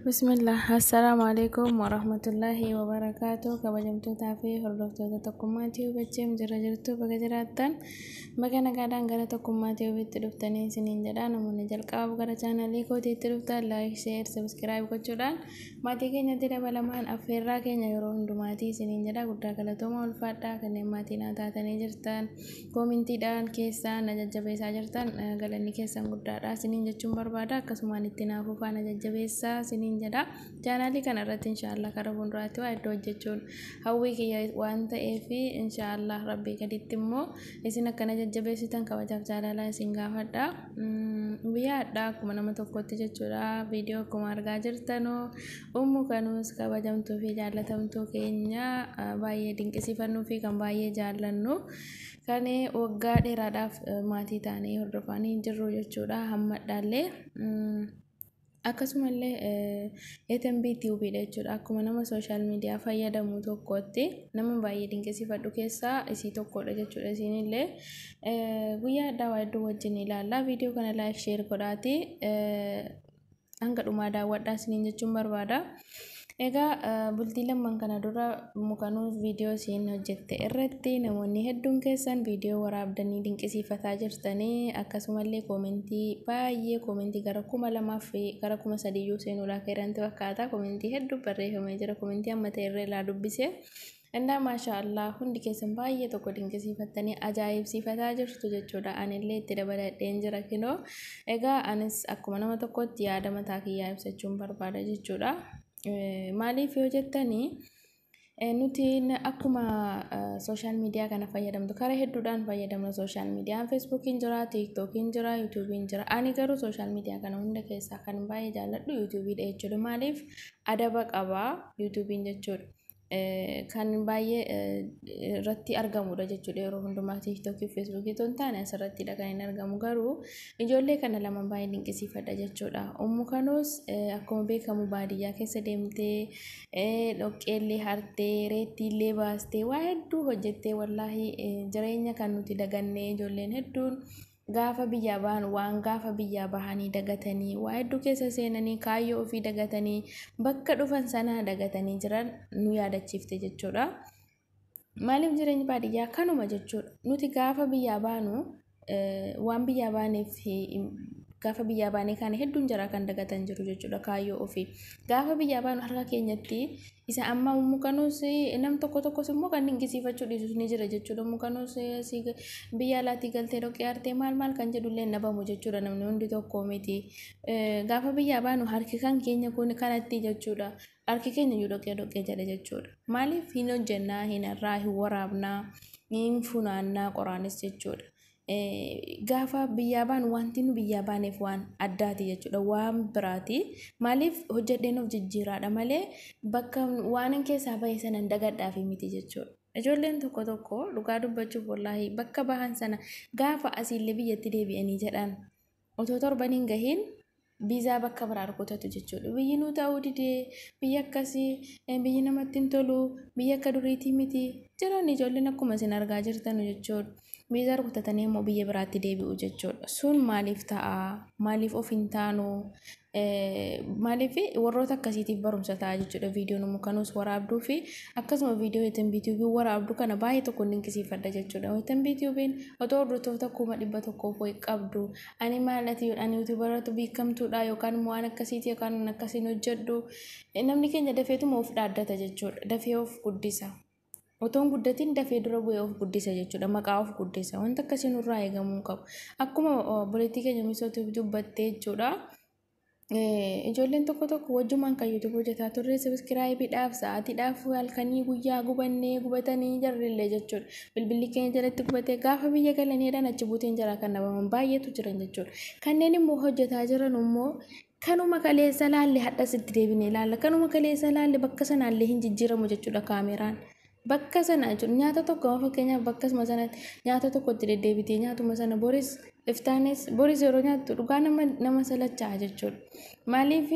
Bismillah, assalaamu alaikum warahmatullaahi wabarakaatu. Kabajamtootaa fi hordoftoota Tokkummaa Tiyuubicheem jira jirtu, baga jiraattan, baga nagaadhaan gara Tokkummaa Tiyuubitti dhuftanii isiniin jedha. Namoonni jalqabaaf gara chaanalii kootiitti dhuftan like, share, subscribe gochuudhaan maatii keenyatti dabalamaan affeerraa keenya yeroo hundumaatii isiniin jedha. Guddaa galatooma, ulfaadhaa. Kanneen maatii naa taatanii jirtan, koomentiidhaan keessaan na jajjabeessaa jirtan, galanni keessan guddaadha isiniin jechuun barbaada. Akkasumaan itti naaf fufaa, na jajjabeessaa isiniin jedha. Chaanaalii kana irratti inshaallah karaa fuulduraatti waa iddoo hojjechuun hawwii kiyya waan ta'eef, inshaallah Rabbii gaditti immoo isin akkana jajjabeessitan kabajaaf jaalalaa isin gaafadha. Guyyaa hadhaa akkuma nama tokkotti jechuudha, viidiyoo akkuma argaa jirtanuu Ummu Kanuus kabajamtuu fi jaallatamtuu keenya baay'ee dinqisiifannuu fi kan baay'ee jaallannu, kan waggaa dheeraadhaaf maatii taanee hordofanii jirru jechuudha hammadhaallee. Akkasumallee ATMB Tiyuubiidha jechuudha. Akkuma nama social media fayyadamu tokkotti nama baay'ee dinqisiifadhu keessaa isii tokkodha jechuudha. Isiinillee guyyaa addaa waa hedduu wajjin ilaalla. Viidiyoo kana like, share godhaati hanga dhumaa daawwadhaa isiniin jechuun barbaada. Egaa bultii lamman kana dura Mukanuu viidiyoo isiin hojjette irratti namoonni hedduun keessan viidiyoo waraabdanii dinqisiifataa jirtanii, akkasumallee koomentii baay'ee, koomentii gara 2000 fi gara 3000yyuu seenuudhaa keeranti fakkaata, koomentii hedduu barreeffamee jira. Koomentii amma ta'e irra ilaa dubbise. Innaa maasha Allah, hundi keessan baay'ee tokko dinqisiifattanii ajaa'ibsiifataa jirtu jechuudha. Anillee itti dabaladheen jira kinoo. Egaa anis akkuma nama tokkotti yaada mataa kiyyaa ibsachuun barbaada jechuudha. Maaliif yoo jettanii, nuti akkuma social media kana fayyadamtu karaa hedduudhaan fayyadamna social mediaan. Feesbuukiin jira, Tiiktookiin jira, Yuutuubiin jira. Ani garuu social media kana hunda keessaa kan baay'ee jaalladhu Yuutuubiidha jechuudha. Maaliif? Adaba qabaa Yuutuubiin jechuudha. Kan baay'ee irratti argamudha jechuudha yeroo hundumaa Tiiktookii fi Feesbuukii otoo hin taane asirrattidha kan inni argamu. Garuu ijoollee kana lama baay'ee dinqisiifadha jechuudha. Ummu Kanuus akkuma beekamu baadiyyaa keessa deemtee dhoqqeellee hartee, reettiillee baastee, waa hedduu hojjettee, wallaahi jireenya kan nuti dagannee, ijoolleen hedduun gaafa biyyaa bahan waan gaafa biyyaa bahanii dagatanii, waa hedduu keessa seenanii, kaayyoo ofii dagatanii, bakka dhufan sanaa dagatanii jiran nu yaadachiifte jechuudha. Maaliif? Jireenyi baadiyyaa kanuma jechuudha. Nuti gaafa biyyaa baanu waan biyyaa baaneef, gaafa biyyaa baanee kana hedduun jara kan dagatan jiru jechuudha kaayyoo ofii. Gaafa biyyaa baanu harka keenyatti isa amma Ummu Kanuus, nam tokko tokkos immoo kan dinqisiifachuu dhiisus ni jira jechuudha. Ummu Kanuus biyya alaatii galtee dhoqqee hartee maal maal kan jedhullee nabamu jechuudha, namni hundi tokko miti. Gaafa biyyaa baanu harki kan keenya kun kanatti jechuudha. Harki keenya iyyuu dhoqqee dhoqqee jedha jechuudha. Maaliif? Hin hojjennaa, hin harraa, hin waraabnaa, hin funaannaa qoraanis jechuudha. Gaafa biyyaa baanu wanti nu biyyaa baaneef waan addaati jechuudha, waan biraati. Maaliif? Hojjedheen of jijjiiraadha malee bakka waan keessaa bahe sana dagadhaafi miti jechuudha. Ijoolleen tokko tokko dhugaa dubbachuuf wallaahi bakka bahan sana gaafa asiillee biyyatti deebi'anii jedhan otoo torban hin gahiin viizaa bakka biraa rukutatu jechuudha. Biyyi nuu ta'uu didee, biyya akkasii, biyyi namatti hin tolu, biyya akka duriitii miti jiran ijoolleen akkuma isin argaa jirtanu jechuudha. Viizaa rukutatanii immoo biyya biraatti deebi'u jechuudha. Sun maaliif ta'a? Maaliif of hin taanu? Maaliif? Warroota akkasiitiif barumsa ta'a jechuudha. Viidiyoon Ummu Kanuus waraabduu fi akkasuma viidiyoo Eetan Biituubiin waraabdu kana baay'ee tokko dinqisiifadha jechuudha. Eetan Biituubiin otoo hordoftoota 100,000 wayi qabdu, ani maal ati, ani yuutuubaratu beekamtuudha yookaan immoo waan akkasiiti yookaan akkasiin hojjedhu, namni keenya dafeetuma of dhaaddata jechuudha. Dafee of guddisa. Otoon guddatiin dafee dura bu'ee of guddisa jechuudha. Maqaa of guddisa. Wanta akkasii nurraa eegamuu hin qabu. Akkuma obboleettii keenya misootiif dubbattee jechuudha. Ijoolleen tokko tokko wajjumaan kan YouTube hojjetaa turre subscribeiidhaaf, sa'aatiidhaaf halkanii guyyaa gubannee gubatanii jarrillee jechuudha. Bilbilli keenya jalatti gubatee gaafa biyya galaniidhaan achi buuteen jaraa kan dhabaman baay'eetu jiran jechuudha. Kanneen immoo hojjetaa jiran immoo kanuma kaleessa laalle hadhas itti deebinee ilaalla. Kanuma kaleessa laalle bakka sanaallee hin jijjiiramu jechuudha kaameraan. Bakka sana jechuudha nyaata tokko, fakkeenyaaf bakkasuma sanatti nyaata tokko itti deddeebitee nyaatuma sana boris iftaanis boris yeroo nyaattu dhugaa nama salachaa jechuudha. Maaliif?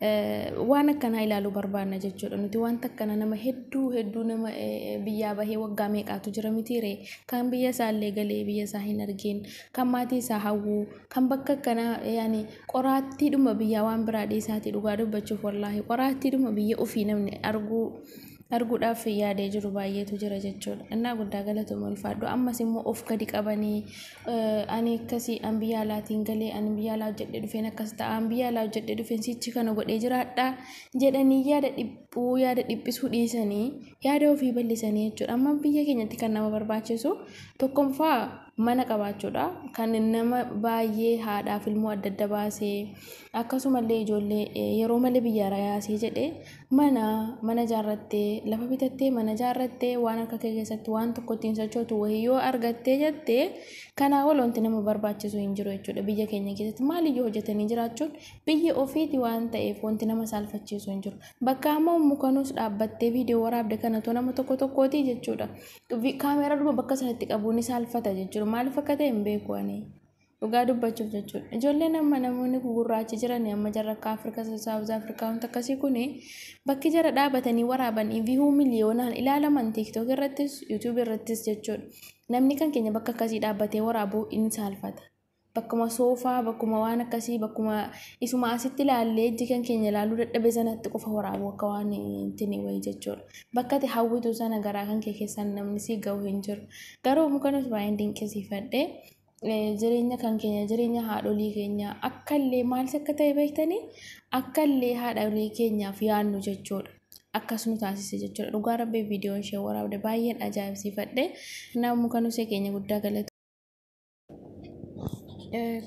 Waan akkanaa ilaaluu barbaanna jechuudha. Nuti wanta akkana nama hedduu hedduu nama biyyaa bahee waggaa meeqaatu jira mitiiree, kan biyya isaallee galee biyya isaa hin argin, kan maatii isaa hawwuu, kan bakka akkanaa yaani qoraattiidhuma biyyaa waan biraa dhiisaatii, dhugaa dubbachuuf wallaahi qoraattiidhuma biyya ofii namni arguu arguudhaaf yaadee jiru baay'eetu jira jechuudha. Innaa guddaa galatooma, ulfaadhu. Ammas immoo of gadi qabanii, ani akkasii, an biyya alaatiin galee, ani biyya alaa hojjedhee dhufeen akkas ta'a, an biyya alaa hojjedhee dhufeen sichi kana godhee jiraadha jedhanii yaada dhiphuu, yaada dhiphisuu dhiisanii yaada ofii bal'isanii jechuudha. Amma biyya keenyatti kan nama barbaachisu tokkoffaa mana qabaachuudha. Kan nama baay'ee haadhaaf ilmoo adda adda baasee, akkasumallee ijoollee yeroo malee biyya yaasee jedhee, mana ijaarrattee, lafa bitattee, mana ijaarrattee, waan harka kee keessatti waan tokko ittiin sochootu wayii yoo argattee jettee, kanaa ol wanti nama barbaachisu hin jiru jechuudha. Biyya keenya keessatti maaliyyuu hojjetanii jiraachuun biyya ofiiti waan ta'eef wanti nama saalfachiisu hin jiru. Bakka amma mukanuus dhaabbattee viidiyoo waraabde kana too nama tokko tokkooti jechuudha. Kaameeraa dhuma bakka sanatti qabuun ni saalfata jechuudha. Maaliif akka ta'e hin beeku ani. Dhugaa dubbachuuf jechuudha. Ijoolleen amma namoonni gugurraachi jiran amma jarra akka Afrikaa, Saawuz Afrikaa, wanta akkasii kuni bakki jara dhaabatanii waraabanii view miliyoonaan ilaalaman TikTok irrattis YouTube irrattis jechuudha. Namni kan keenya bakka akkasii dhaabbatee waraabuu inni saalfata. Bakkuma soofaa, bakkuma waan akkasii, bakkuma isuma asitti ilaallee ijji kan keenya ilaaluu dadhabe sanatti qofa waraabuu akka waan ittiin wayii jechuudha. Bakka ati hawwitu sana garaa kan kee keessaan namni si gahu hin jiru. Garuu mukanis baay'een dinqisiifadhe. Jireenya kan keenya, jireenya haadholii keenya akkallee maalis akka ta'e beektanii, akkallee haadholii keenyaaf yaadnu jechuudha. Akkas nu taasise jechuudha. Dhugaa rabbii viidiyoon ishee waraabde baay'een ajaa'ibsiifadhe. Nama mukanusee keenya guddaa galatu.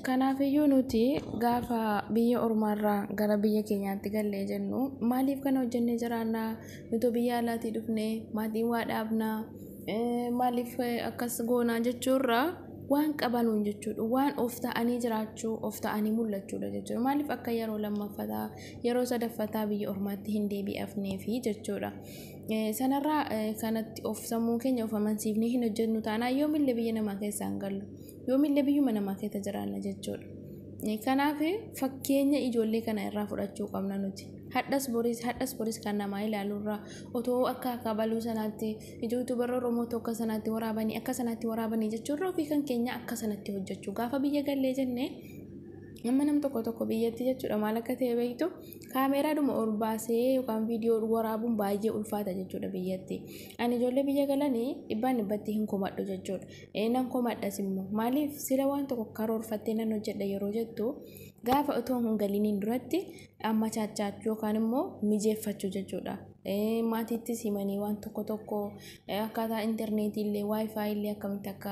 Kanaafiyyuu nuti gaafa biyya ormaarraa gara biyya keenyaatti gallee jennu, maaliif kana hojjennee jiraannaa, nuti biyya alaatii dhufnee maatiin waa dhaabnaa, maaliif akkas goonaa jechuurraa waan qabanuun jechuudha. Waan of ta'anii jiraachuu, of ta'anii mul'achuudha jechuudha. Maaliif akka yeroo lammaffataa, yeroo sadaffataa biyya ormaatti hin deebi'afneefi jechuudha. Sanarraa kanatti of sammuu keenya of amansiifnee hin hojjennu taanaan yoomillee biyya namaa keessaa hin gallu. Yoomillee biyyuma namaa keessa jiraanna jechuudha. Kanaaf fakkeenya ijoollee kana irraa fudhachuu qabna nuti. Hadhas boris, hadhas boris kan namaa ilaaluurraa otoo akka akabaluu sanaatti YouTuberra Oromoo tokko sanaatti waraabanii, akka sanaatti waraabanii jechuurra, ofii kan keenya akka sanatti hojjechuu gaafa biyya gallee jennee. Amma nam tokko tokko biyyatti jechuudha, maal akka ta'e beektu, kaameeraadhuma ol baasee yookaan viidiyoo waraabuun baay'ee ulfaata jechuudha biyyatti. Ani ijoollee biyya galanii dhibbaan dhibbatti hin komadhu jechuudha. Nan komadhas immoo. Maaliif sila waan tokko karoorfattee nan hojjedha yeroo jettu, gaafa otoo hin galiniin duratti amma chaachaachuu yookaan immoo mijeeffachuu jechuudha. Maatiittis himanii waan tokko tokko akkaataa intarneetii illee, WiFi illee akkamitti akka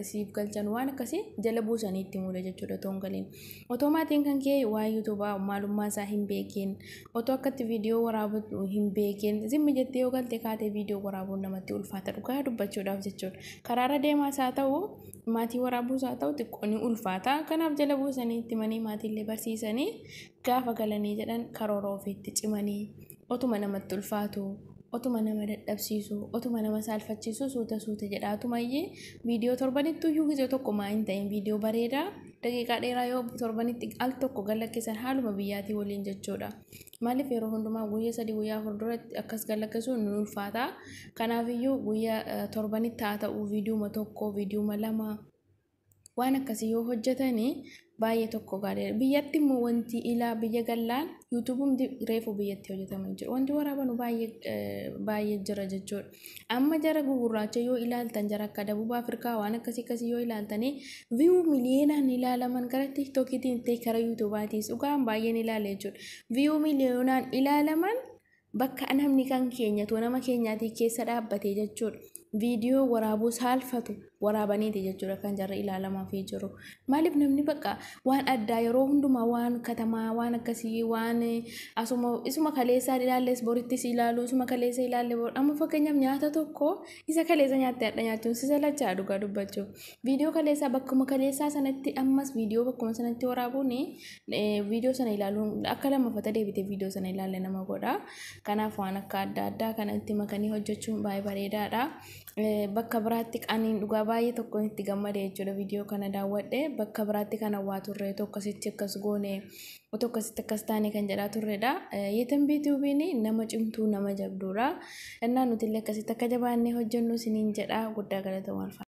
siif galchan, waan akkasii jala buusanii itti muudha jechuudha otoo hin galiin. Otoo maatiin kan kee waa YouTubeaa maalummaa isaa hin beekin, otoo akkatti viidiyoo waraabuu hin beekin, zimmi jettee yoo galte kaatee viidiyoo waraabuun namatti ulfaata dhugaa dubbachuudhaaf jechuudha. Karaarra deemaas haa ta'u, maatii waraabuus haa ta'u, xiqqoo ni ulfaata. Kanaaf jala buusanii itti himanii, maatiillee barsiisanii, gaafa galanii jedhan karoora ofiitti cimanii, otuma namatti ulfaatu, otuma nama dadhabsiisu, otuma nama saalfachiisu, suuta suuta jedhaatumayyee viidiyoo torbanitti iyyuu gizee tokko maa hin ta'in viidiyoo bareedaa daqiiqaa dheeraa yoo torbanitti al tokko gallakkisan haaluma biyyaatii waliin jechuudha. Maaliif yeroo hundumaa guyyaa 3, guyyaa 4 duratti akkas gallakkisuun nu ulfaata. Kanaafiyyuu guyyaa torbanitti haa ta'u viidiyuma tokko, viidiyuma lama waan akkasii yoo hojjetanii baay'ee tokko gaariidha. Biyyatti immoo wanti ilaa biyya gallaan YouTubumti reefu biyyatti hojjetamaa jiru. Wanti waraabanu baay'ee baay'ee jira jechuudha. Amma jara gugurraacha yoo ilaaltan, jara akka Dabub Afrikaa waan akkasii akkasii yoo ilaaltanii, view miliyoonaan ilaalaman gara TikTokiitiin ta'e karaa YouTubeaatiis dhugaan baay'een ilaala jechuudha. View miliyoonaan ilaalaman bakka namni kan keenya too nama keenyaatii keessa dhaabbatee jechuudha. Viidiyoo waraabuu saalfatu waraabaniiti jechuudha kan jarri ilaalamaafii jiru. Maaliif namni bakka waan addaa yeroo hundumaa waan katamaa, waan akkasii, waan asuma isuma kaleessaa ilaalles borittis ilaalu, isuma kaleessa ilaalle bor. Amma fakkeenyaaf nyaata tokko isa kaleessa nyaatte hadha nyaachuun si salachaa dhugaa dubbachuuf. Viidiyoo kaleessaa bakkuma kaleessaa sanatti ammas viidiyoo bakkuma sanatti waraabuun viidiyoo sana ilaaluun akka lammaffata deebitee viidiyoo sana ilaalle nama godha. Kanaaf waan akka adda addaa kanatti makanii hojjechuun baay'ee bareedaadha. Bakka biraatti qaniin dhugaa baay'ee tokkoon itti gammade jechuudha. Viidiyoo kana daawwadhe, bakka biraatti kan hawwaa turre tokkositti akkas goone, tokkositti akkas taane kan jedhaa turredha. Yeetambii Tiyuubiin nama cimtuu, nama jabduudha. Innaa nuti illee akkasitti akka jabaannee hojjennu isiniin jedha. Guddaa galatooma.